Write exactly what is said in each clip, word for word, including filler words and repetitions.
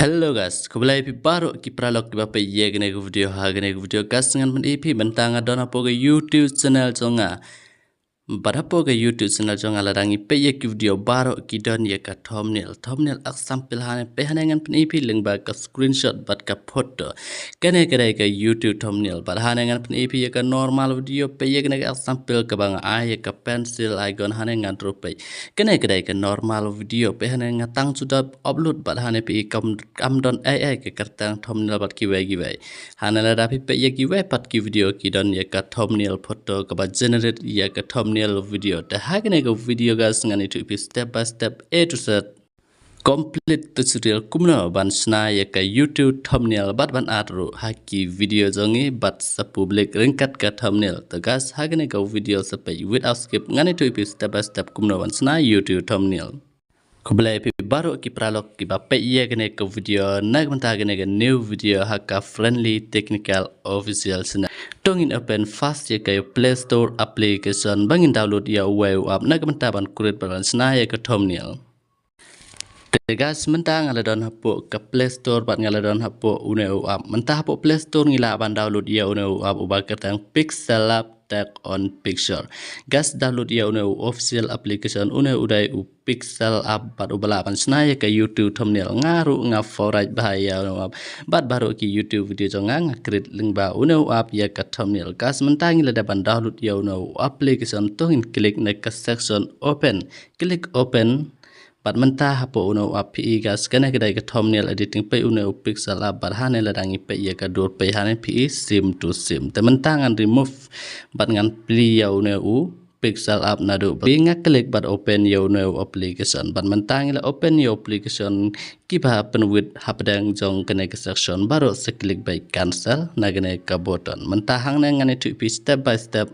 Hello guys, khublei phi baroh ki paralok kiba peit ïa kane ka video. Ha kane ka video guys ngan pyni phi mynta nga don hapoh ka YouTube channel jong nga. Bad hapoh ka YouTube channel jong nga lada ngi peit ïa ki video baroh ki don ïa ka thumbnail. Thumbnail example hane, peit hane ngan pyni phi lyngba ka screenshot bad ka photo. Kane ka dei ka YouTube thumbnail. Bad hane ngan pyni phi ïa ka normal video, peit ïa kane ka example kaba nga ai ïa ka pencil icon hane nga draw, peit. Kane ka dei ka normal video, peit hane nga tang shu dep upload bad hane phi kam, kam don ai ai ka kyrteng thumbnail bad kiwei kiwei. Hane lada phi peit ïa kiwei pat ki video ki don ïa ka thumbnail photo kaba generate ïa ka thumbnail video. Te ha kane ka video guys ngan ïathuh phi step by step, A to Z, complete tutorial kumno ban shna ïa ka YouTube thumbnail bad ban add ruh ha ki video jong ngi bad sa public ryngkat ka thumbnail. Te guys, ha kane ka video sa peit without skip, ngan ïathuh phi step by step kumno ban shna YouTube thumbnail. Khublei phi baroh ki paralok kiba peit ïa kane ka video na ka bynta kane ka new video ha ka Friendly Technical Official channel. To ngin open first ïa ka Play Store application ba ngin download ïa uwei u app na ka bynta ban create bad ban shna ïa ka thumbnail. Te guys, mynta nga la don hapoh ka Play Store bad nga la don hapoh une u app. Mynta hapoh Play Store ngi lah ban download ïa une u app uba kyrteng Pixel Lab Take on Picture. Guys, download ïa une u official application, une u dei u Pixel Lab bad uba lah ban shna ïa ka YouTube thumbnail. Nga ruh nga favorite bha ïa une u app. Bad baroh ki YouTube video jong nga nga create lyngba une u app ïa ka thumbnail. Guys, mynta ngi la dep ban download ïa une u application, to ngin click na ka section open. Click open. Bad mynta hapoh une u app phi i guys, kane ka dei ka thumbnail editing, peit une u Pixel Lab bad hane lada ngi peit ïa ka dur, peit hane phi i same to same. Te mynta ngan remove bad ngan plie ïa une u Pixel Lab naduh ba nga click bad open ïa une u application. Bad mynta ngi la open ïa u application kiba pynwit hapdeng jong kane ka section baroh, sa click bad cancel na kane ka button. Mynta hangne ngan ïathuh phi step by step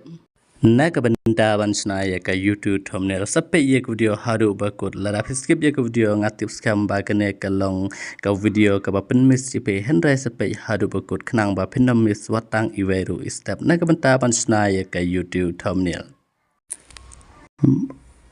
na ka bynta ban shna ïa ka YouTube thumbnail. Sa peit ïa ka video haduh ba kut. Lada phi skip ïa ka video nga tip skhem ba kane ka long ka video kaba pynmiss ïa phi, hynrei sa peit haduh ba kut khnang ba phin ym miss wat tang iwei ruh i step na ka bynta ban shna ïa ka YouTube thumbnail.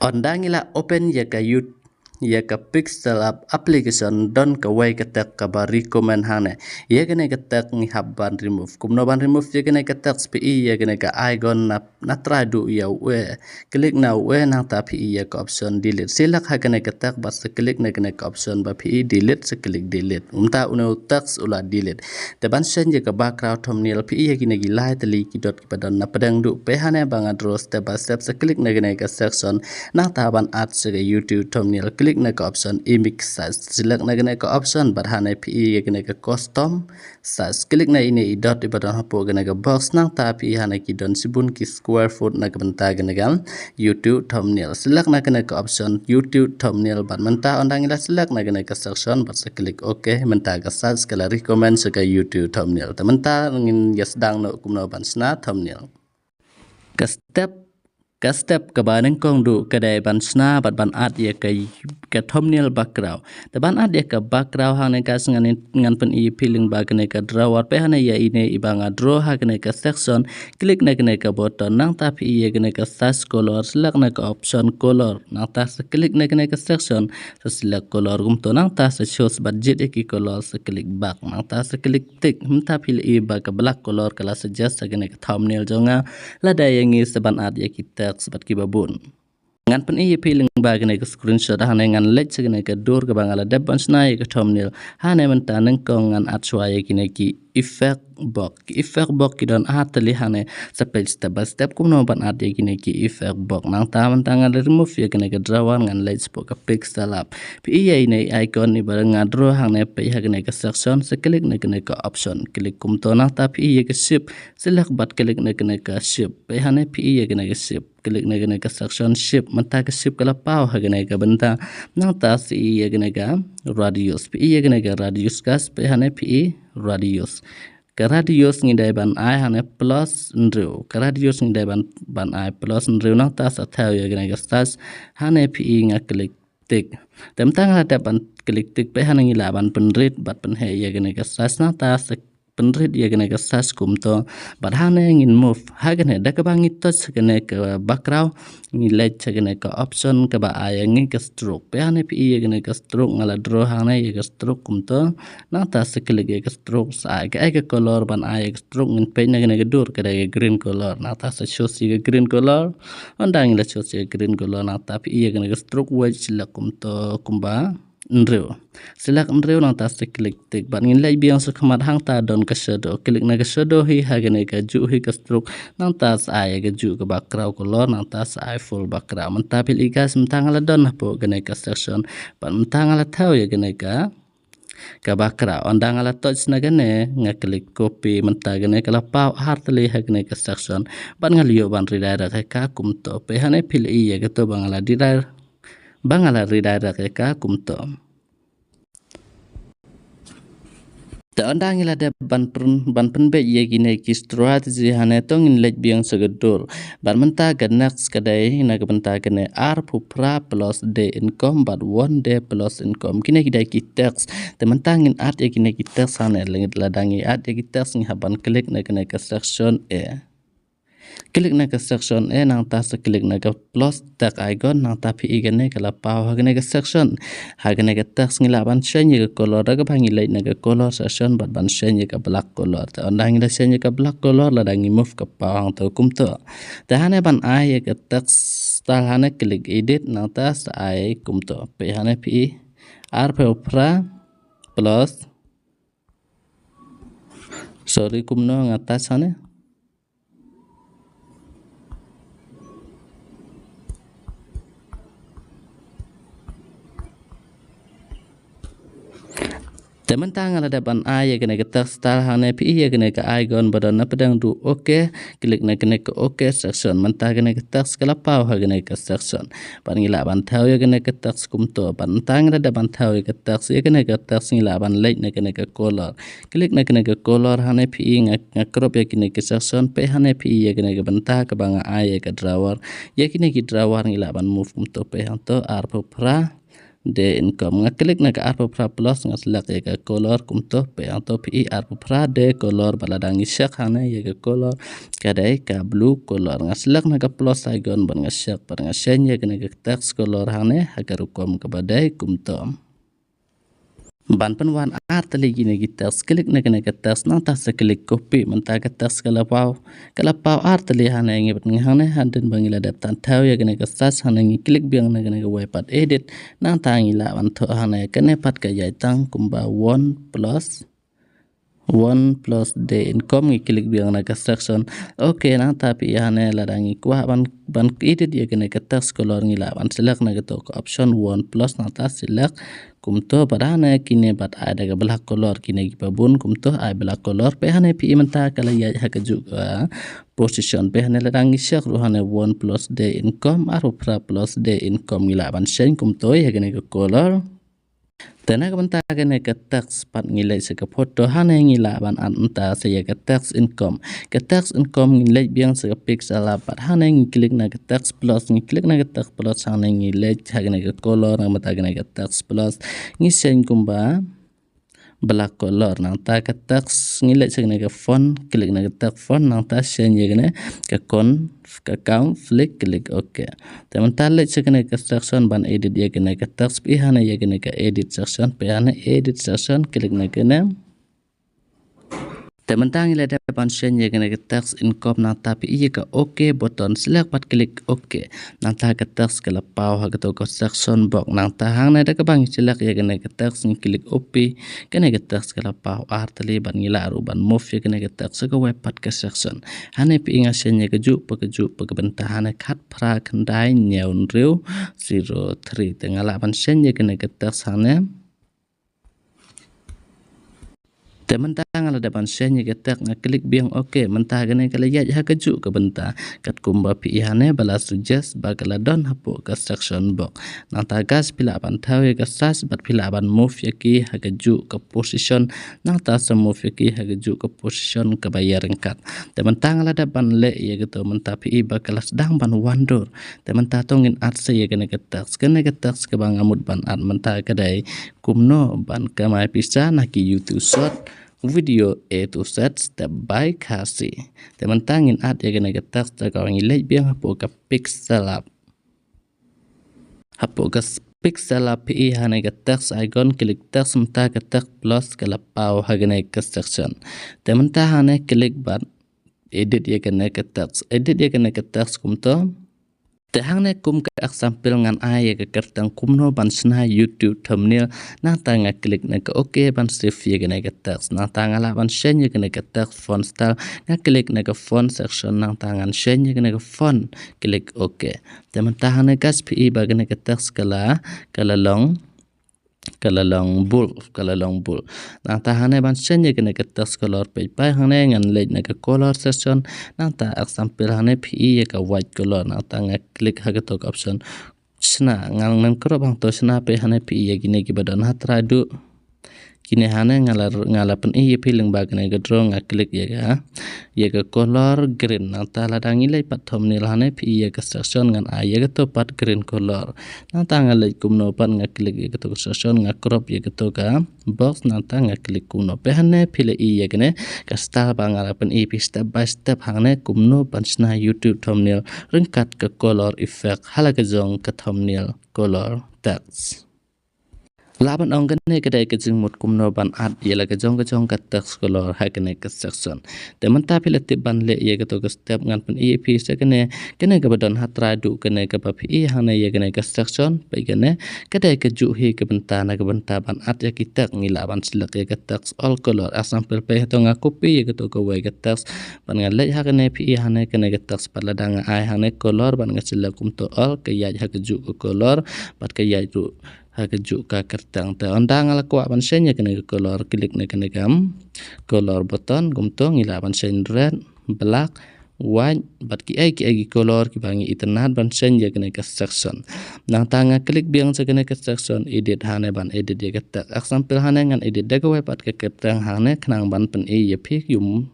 Ynda ngi la open ïa ka YouTube, ïa ka Pixel Lab application, don kawei ka text kaba recommend hangne. Ïa kane ka text ngi hap ban remove. Kumno ban remove ïa kane ka text? Phi i ïa kane ka icon na, na trai duh ïa u e. Click na u e, nangta phi i ïa ka option delete. Select ha kane ka text bad sa click na kane ka option ba phi i delete, sa click delete. Mynta une u text u la delete. Te ban change ïa ka background thumbnail phi i ïa kine ki lai tylli ki dot kiba don na pdeng duh. Peit hane ba nga draw step by step, sa click na kane ka section. Nangta ban add sha ka YouTube thumbnail, click na ka option image size. Select na kane ka option bad hane phi i ïa kane ka custom size. Click na ine i dot iba don hapoh kane ka box, nangta phi i hane ki don shibun ki square foot na ka bynta kane ka YouTube thumbnail. Select na kane ka option YouTube thumbnail bad mynta ynda ngi la select na kane ka section bad sa click OK, mynta ka size ka la recommend sha ka YouTube thumbnail. Te mynta ngin ïa sdang noh kumno ban shna thumbnail. Ka step, ka step kaba nyngkong duh ka dei ban shna bad ban add ïa ka, ka thumbnail background. Te ban add ïa ka background hangne guys ngan, ngan pyni ïa phi lyngba kane ka drawer. Peit hane ïa ine iba nga draw ha kane ka section. Click na kane ka button, nangta phi i ïa kane ka size color, select na ka option color. Nangta sa click na kane ka section, sa select color kumto, nangta sa choose bad jied ïa ki color, sa click back. Nangta sa click tick, mynta phi la i ba ka black color ka la suggest ha kane ka thumbnail jong nga. Lada ïa ngi sa ban add ïa ki text bad kiba bun. Ngan pyni ïa phi lyngba kane ka screenshot, hane ngan leit sha kane ka dur kaba nga la dep ban shna ïa ka thumbnail. Hane mynta nyngkong ngan add shuwa ïa kine ki effect box. Ki effect box ki don ar tylli hane, sa peit step by step kumno ban add ïa kine ki effect box. Nangta mynta ngan remove ïa kane ka drawer, ngan leit shapoh ka Pixel Lab. Phi i ïa ine i icon iba nga draw hangne, peit ha kane ka section, sa click na kane ka option. Click kumto, nangta phi i ïa ka shape, select bad click na kane ka shape. Peit hane phi i ïa kane ka shape. Click na kane ka section shape. Mynta ka shape ka la paw ha kane ka bynta. Nangta sa i ïa kane ka radius. Phi i ïa kane ka radius guys, peit hane phi i radius. Ka radius ngi dei ban ai hane plus hynriew. Ka radius ngi dei ban, ban ai plus hynriew, nangta sa thew ïa kane ka size. Hane phi i nga click tick. Te mynta nga la dep ban click tick, peit hane ngi lah ban pynrit bad pynheh ïa kane ka size, nangta sa pynrit ïa kane ka size kumto. Bad hangne ngin move ha kane, da kaba ngi touch ha kane ka background, ngi leit ha kane ka option kaba ai ïa ngi ka stroke. Peit hangne phi i ïa kane ka stroke, nga la draw hangne ïa ka stroke kumto. Nangta sa click ïa ka stroke, sa ai ka, ai ka color ban ai ïa ka stroke, ngin peit na kane ka dur ka dei ka green color. Nangta sa choose ïa ka green color. Ynda ngi la choose ïa ka green color, nangta phi i ïa kane ka stroke weight, select kumto kumba hynriew. Select hynriew, nangta sa click tick. Bad ngin leit biang sha khmat, hangta don ka shadow. Click na ka shadow hi ha kane kajuh hi ka stroke. Nangta sa ai kajuh ka background color, nangta sa ai full background. Mynta phi i guys, mynta nga la don hapoh kane ka section. Bad mynta nga la thaw ïa kane ka, ka background. Ynda nga la touch na kane, nga click copy, mynta kane ka la paw artylli ha kane ka section. Bad nga la ïoh ban redirect ïa ka kumto. Peit hangne phi i ïa kato ba nga la redirect, ba nga la redirect ïa ka kumto. Te ynda ngi la dep ban pyn, ban pynbeit ïa kine ki strategy, hangne to ngin leit biang sha ka dur. Bad mynta ka next ka dei na ka bynta kane arphew phra plus day income bad one day plus income. Kine ki dei ki tax. Te mynta ngin add ïa kine ki tax hangne, lada ngi add ïa ki tax ngi hap ban click na kane ka section A. Click na ka section A, nangta sa click na ka plus tax icon, nangta phi i kane ka la paw ha kane ka section. Ha kane ka tax ngi lah ban change ïa ka color, da kaba ngi leit na ka color section bad ban change ïa ka black color. Te ynda ngi la change ïa ka black color, lada ngi move ka paw hangto kumto. Te hangne ban ai ïa ka tax style, hangne click edit, nangta sa ai kumto. Peit hangne phi i arphew phra plus, sorry, kumno nga touch hangne. Te mynta nga la dep ban ai ïa kane ka tax style, hangne phi i ïa kane ka icon ba don na pdeng duh okay, click na kane ka okay section. Mynta kane ka tax ka la paw ha kane ka section. Bad ngi lah ban thaw ïa kane ka tax kumto. Bad mynta nga la dep ban thaw ïa ka tax, ïa kane ka tax ngi lah ban leit na kane ka color. Click na kane ka color, hangne phi i nga, nga crop ïa kine ki section. Peit hangne phi i ïa kane ka bynta kaba nga ai ïa ka drawer. Ïa kine ki drawer ngi lah ban move kumto, peit hangto arphew phra day income. Nga click na ka arphew phra plus, nga select ïa ka color kumto, peit hangto phi i arphew phra day color, bad lada ngi check hangne ïa ka color ka dei ka blue color. Nga select na ka plus icon bad nga check, bad nga change ïa kane ka tax color hangne ha ka rukom kaba dei kumto. Ban pynwan artylli kine ki tax, click na kane ka tax, nangta sa click copy. Mynta ka tax ka la paw, ka la paw artylli hangne, ngi bad ngi hangne, hadien ba ngi la dep ban thaw ïa kane ka size, hangne ngi click biang na kane kawei pat edit. Nangta ngi lah ban thoh hangne kane pat ka ïaid tang kumba one plus, one plus day income, ngi click biang na ka section. Okay, nangta phi i hangne lada ngi kwah ban, ban edit ïa kane ka tax color, ngi lah ban select na kato ka option one plus, nangta select kumto. Bad hangne kine bad ai da ka black color, kine kiba bun kumto ai black color. Peit hangne phi i mynta ka la ïaid ha kajuh ka position. Peit hangne lada ngi check ruh hangne one plus day income, arphew phra plus day income, ngi lah ban change kumto ïa kane ka color. Te na ka bynta kane ka tax pat ngi leit sha ka photo, hangne ngi lah ban add mynta sa ïa ka tax income. Ka tax income ngi leit biang sha ka pixel lab, bad hangne ngi click na ka tax plus, ngi click na ka tax plus, hangne ngi leit ha kane ka color, na ka bynta kane ka tax plus ngi change kumba black color. Nangta ka tax ngi leit sha kane ka font, click na ka tax font, nangta change ïa kane ka con, ka config, click okay. Te mynta leit sha kane ka section ban edit ïa kane ka tax, phi i hangne ïa kane ka edit section, phi i hangne edit section, click na kane. Te mynta ngi la dep ban change ïa kane ka tax income, nangta phi i ïa ka okay button, select bad click okay. Nangta ka tax ka la paw ha kato ka section box, nangta hangne da kaba ngi select ïa kane ka tax ngi click okay. Kane ka tax ka la paw artylli bad ngi lah ruh ban move ïa kane ka tax sha kawei pat ka section. Hangne phi i nga change ïa kajuh pa kajuh pa ka bynta, hangne khatphra khyndai hynñiew hynriew zero three. Te nga lah ban change ïa kane ka tax hangne. Te mynta nga la dep ban change ïa ka tax, nga click biang okay. Mynta kane ka la ïaid ha kajuh ka bynta. Katkum ba phi i hangne ba la suggest ba ka la don hapoh ka section box. Nangta guys phi lah ban thaw ïa ka size bad phi lah ban move ïa ki ha kajuh ka position. Nangta sa move ïa ki ha kajuh ka position kaba ïaryngkat. Te mynta nga la dep ban leh ïa kato, mynta phi i ba ka la sdang ban wan dur. Te mynta to ngin add sa ïa kane ka tax. Kane ka tax kaba nga mut ban add mynta ka dei kumno ban kamai pisa na ki YouTube Short. video A to Z step by Khasi. Te mynta ngin add ïa kane ka text da kaba ngi leit biang hapoh ka Pixel Lab. Hapoh ka Pixel Lab phi i hangne ka text icon, click text, mynta ka text plus ka la paw ha kane ka section. Te mynta hangne click bad edit ïa kane ka text. Edit ïa kane ka text kumto. Te hangne kum ka example ngan ai ïa ka kyrteng kumno ban shna YouTube thumbnail. Nangta nga click na ka OK ban save ïa kane ka text. Nangta nga lah ban change ïa kane ka text font style. Nga click na ka font section, nangta ngan change ïa kane ka font. Click OK. Te mynta hangne guys phi i ba kane ka text ka la, ka la long, ka la long bold, ka la long bold. Nangta hangne ban change ïa kane ka text color, peit pat hangne ngan leit na ka color section. Nangta example hangne phi i ïa ka white color. Nangta nga click ha kato ka option shna, ngan, ngan crop hangto shna. Peit hangne phi i ïa kine kiba don ha trai duh. Kine hangne nga la, nga la pyn-i ïa phi lyngba kane ka draw, nga click ïa ka, ïa ka color green. Nangta lada ngi leit pat thumbnail hangne phi i ïa ka section, ngan ai ïa kato pat green color. Nangta nga leit kumno pat, nga click ïa kato ka section, nga crop ïa kato ka box, nangta nga click kumno. Peit hangne phi la i ïa kane ka style ba nga la pyn-i ïa phi step by step hangne kumno ban shna YouTube thumbnail ryngkat ka color effect ha la ka jong ka thumbnail color text. Lah ban ong kane ka dei ka jingmut kumno ban add ïa la ka jong ka jong ka text color ha kane ka section. Te mynta phi la tip ban leh ïa kato ka step, ngan pyn-i ïa phi sa kane, kane kaba don ha trai duh, kane kaba phi i hangne ïa kane ka section. Peit kane ka dei kajuh hi ka bynta, na ka bynta ban add ïa ki text ngi lah ban select ïa ka text all color. Example peit hato nga copy ïa kato kawei ka text bad nga leit ha kane, phi i hangne kane ka text pat lada nga ai hangne color bad nga select kumto all, ka ïaid ha kajuh ka color bad ka ïaid ruh ha kajuh ka kyrteng. Te ynda nga la kwah ban change ïa kane ka color, click na kane ka, hmm, color button, kumto ngi lah ban change red, black, white bad kiei kiei ki color kiba ngi itynnad ban change ïa kane ka section. Nangta nga click biang sa kane ka section edit hangne ban edit ïa ka text. Example hangne ngan edit da kawei pat ka kyrteng hangne khnang ban pyn-i ïa phi ïum.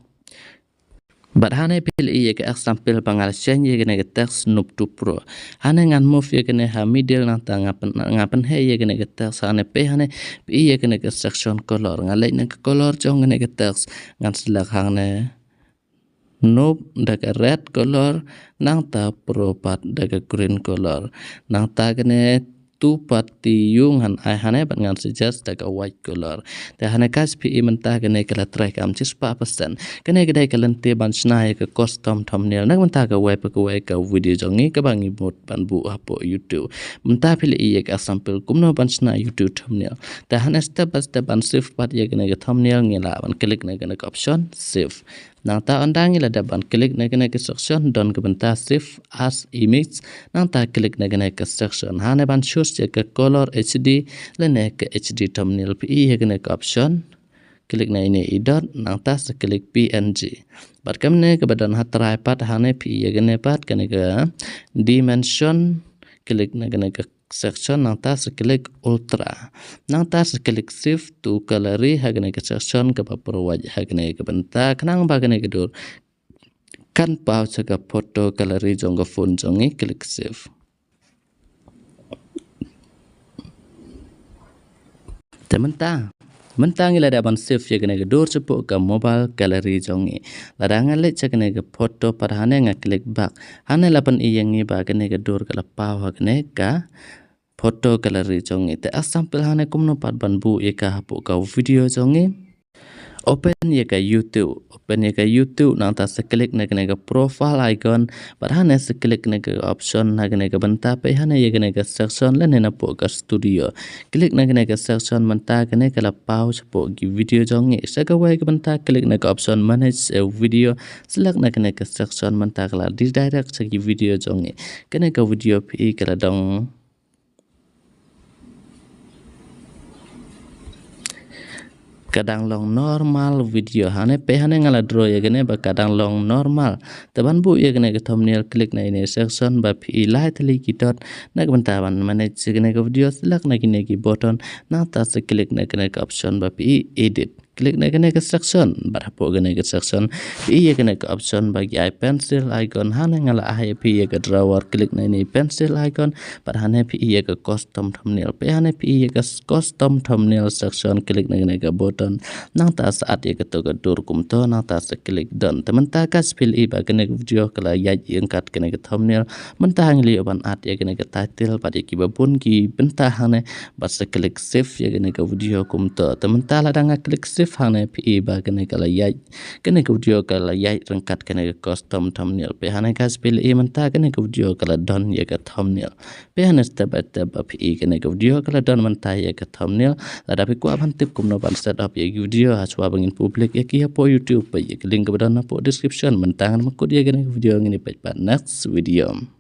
Bad hangne phi la i ïa ka example ba nga la change ïa kane ka text Noob two Pro. Hangne ngan move ïa kane ha middle, nangta nga pyn, nga pynheh ïa kane ka text hangne. Peit hangne phi i ïa kane ka section color. Nga leit na ka color jong kane ka text, ngan select hangne Noob da ka red color, nangta Pro pat da ka green color. Nangta kane two pat ti ïu ngan ai hangne bad ngan suggest da ka white color. Te hangne guys phi i mynta kane ka la trai kam shispah percent. Kane ka dei ka lynti ban shna ïa ka custom thumbnail. Na ka bynta kawei pa kawei ka video jong ngi kaba ngi mut ban buh hapoh YouTube. Mynta phi la i ïa ka example kumno ban shna YouTube thumbnail. Te hangne step by step ban save pat ïa kane ka thumbnail, ngi lah ban click na kane ka option save. Nangta ynda ngi la dep ban click na kane ka section, don ka bynta save as image. Nangta click na kane ka section. Hangne ban choose ïa ka color H D lane ka H D thumbnail, phi i ïa kane ka option. Click na ine i dot, nangta sa click P N G. Bad kumne kaba don ha trai pat hangne phi i ïa kane pat kane ka dimension. Click na kane ka section, nangta sa click ultra. Nangta sa click shift to gallery ha kane ka section kaba provide ha kane ka bynta khnang ba kane ka dur kan paw sha ka photo gallery jong ka phone jong ngi, click save. Te mynta, mynta ngi la dep ban save ïa kane ka dur shapoh ka mobile gallery jong ngi. Lada nga leit sha kane ka photo pat hangne nga click back. Hangne la pyn-i ïa ngi ba kane ka dur ka la paw ha kane ka photo gallery jong ngi. Te example hangne kumno pat ban buh ïa ka hapoh ka video jong ngi. Open ïa ka YouTube, open ïa ka YouTube, nangta sa click na kane ka profile icon, bad hangne sa click na ka option na kane ka bynta, peit hangne ïa kane ka section lane napoh ka studio. Click na kane ka section, mynta kane ka la paw shapoh ki video jong ngi. Sa kawei ka bynta click na ka option manage a video, select na kane ka section, mynta ka la redirect sha ki video jong ngi. Kane ka video phi i ka la dang Ka dang long normal video. Hangne peit hangne nga la draw ïa kane ba ka dang long normal. Te ban buh ïa kane ka thumbnail, click na ine section ba phi i lai tylli ki dot. Na ka bynta ban manage ïa kane ka video, select na kine ki button. Nangta sa click na kane ka option ba phi i edit. click na kane ka section, bad hapoh kane ka section phi ïohi ïa kane ka option ba ki ai pencil icon. Hangne nga la ai ïa phi ïa ka drawer, click na kane pencil icon, bad hangne phi ïohi ïa ka custom thumbnail. Phi hangne phi ïohi ïa ka custom thumbnail section, click na kane ka button. Nangta sa add ïa kato ka dur kumto, nangta sa click done. Te mynta ka spell i ba kane ka video ka la ïaid ryngkat kane ka thumbnail. Mynta hangne la ïoh ban add ïa kane ka title bad ïa kiba bun ki bynta hangne, bad sa click save ïa kane ka video kumto. Te mynta lada nga click save hangne phi i ba kane ka la ïaid, kane ka video ka la ïaid ryngkat kane ka custom thumbnail. Phi hangne ka spell i mynta kane ka video ka la don ïa ka thumbnail. Phi hangne step by step ba phi i kane ka video ka la don mynta ïa ka thumbnail. Lada phi kwah ban tip kumno ban set up ïa ki video ha shuwa ba ngin public ïa ki hapoh YouTube, phi ïohi ïa ka link kaba don hapoh description. Mynta ngan pynkut ïa kane ka video, ngin ïa peit pat next video.